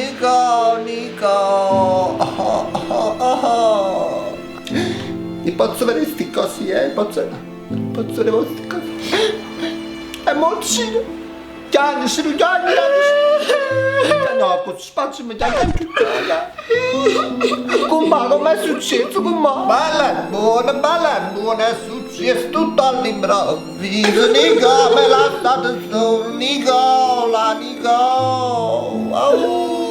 Nico, Nico. Oh, oh, oh, oh. Mi posso vedere sti cosi, eh? Posso, posso vedere sti cosi. È molto sciro. Chiagni, sciro, chiagni, chiagni. No, posso spazio, mi chiagni. Com'è, com'è successo, com'è? Bella, buona, bella, buona, è successo tutto all'improvviso. Nico, me l'ha stato solo, Nicola, Nicola. Oh.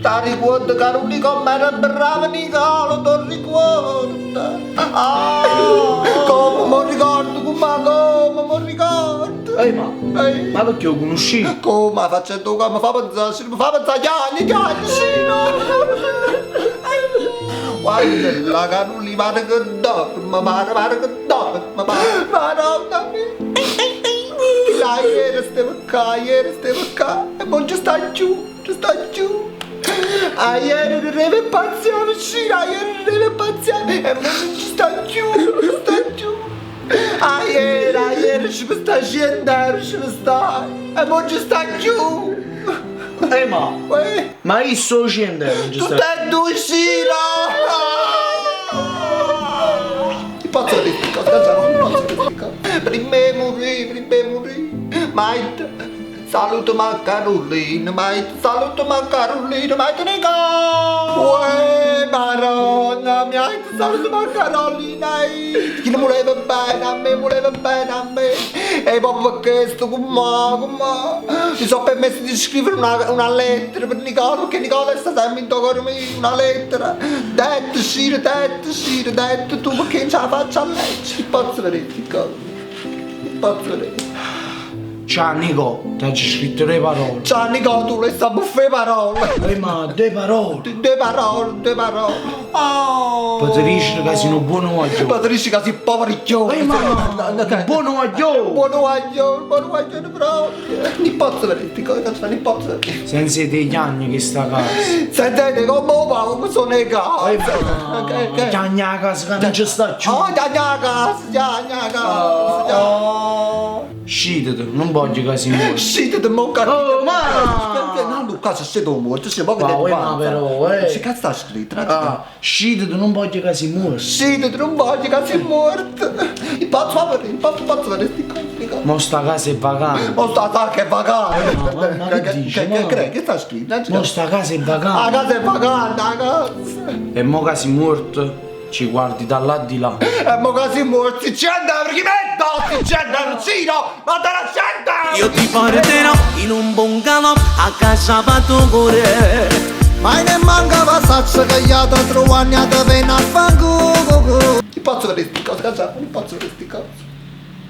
Ti ricordi che Nico era bravo Nicola, ti ricordi? Ah, come mi ricordo, come, come mi ricordo? Ehi ma, Ehi. ma perché lo conosci? Come faccio tu, come fa pensare, mi fa pensare, chiagni, chiagni, sì, no. Guarda la Carolina, pare che dorme, pare, pare che dorme, pare, madonna mia. Là, ieri stavo qua, ieri stavo qua, e poi ci sta giù, ci sta giù. Ah, ieri rideva e pazziava, sì, ieri rideva e pazziava, e poi ci sta giù, ci sta giù. Ah, ieri, ah, ieri ci sta scendendo, ci sta, e poi ci sta giù. Ehi ma, Uè, ma io sto scendendo, non ci sta. tutte e due Ciro! Ti posso dire queste cose, non posso dire queste cose. Prima di morire, prima di morire, ma saluto ma Carolina, ma saluto ma Carolina, ma te ne Uè, maronna mia, saluto ma Carolina, chi non voleva bene a me, voleva bene a me. E proprio perché sto con me, con me. Mi sono permesso di scrivere una, una lettera per Nicola, perché Nicola è stata sempre in cuore mio, una lettera. Detto, Ciro, detto, Ciro, detto tu perché non ce la faccio a leggere. Posso vedere, Nicola. Posso vedere. Ciao Nico, ti ho scritto le parole. Ciao Nicola, tu le sta buffet parole. Ehi ma, due parole. Due parole, due parole. Oh. Patrizio che sei un buono guaglione. Patrizio che sei povericchione. Ehi ma, un buono guaglione. Buono guaglione, buono guaglione proprio. Non posso vedere, cosa non posso vedere. Senza te chiagni che sta casa. Sentite come va, come sono i casi. Ehi ma, chiagni a casa che non ci sta più. Oh, chiagni a casa, chiagni a casa. Oh. Scitati, non voglio che si muore. Scitati, mo cazzo. Oh, ma! No, Luca, se sei tu morto, se mo che Ma, te uè, ma però, eh. Che cazzo sta scritto? Ah, scitati, non voglio che si muore. Scitati, non voglio che sei morto. Il pazzo va il pazzo pazzo va sti cose. Mo sta casa è vacante. Mo sta casa è vacante. Ma, ma, ma che dici, Che, ma? che, che sta scritto? Mo sta casa è La vacante. casa è vacante, la casa. E mo che sei morto, ci guardi da là di là. E mo che sei morto, si scende, perché metto, si scende, Ciro, ma te la scende! Io ti porterò in un bungalow a casa cuore. Ma ne mancava saccia che gli altri trovano a te a fanculo. Non posso vedere sti cose, cazzo, non posso vedere sti cose.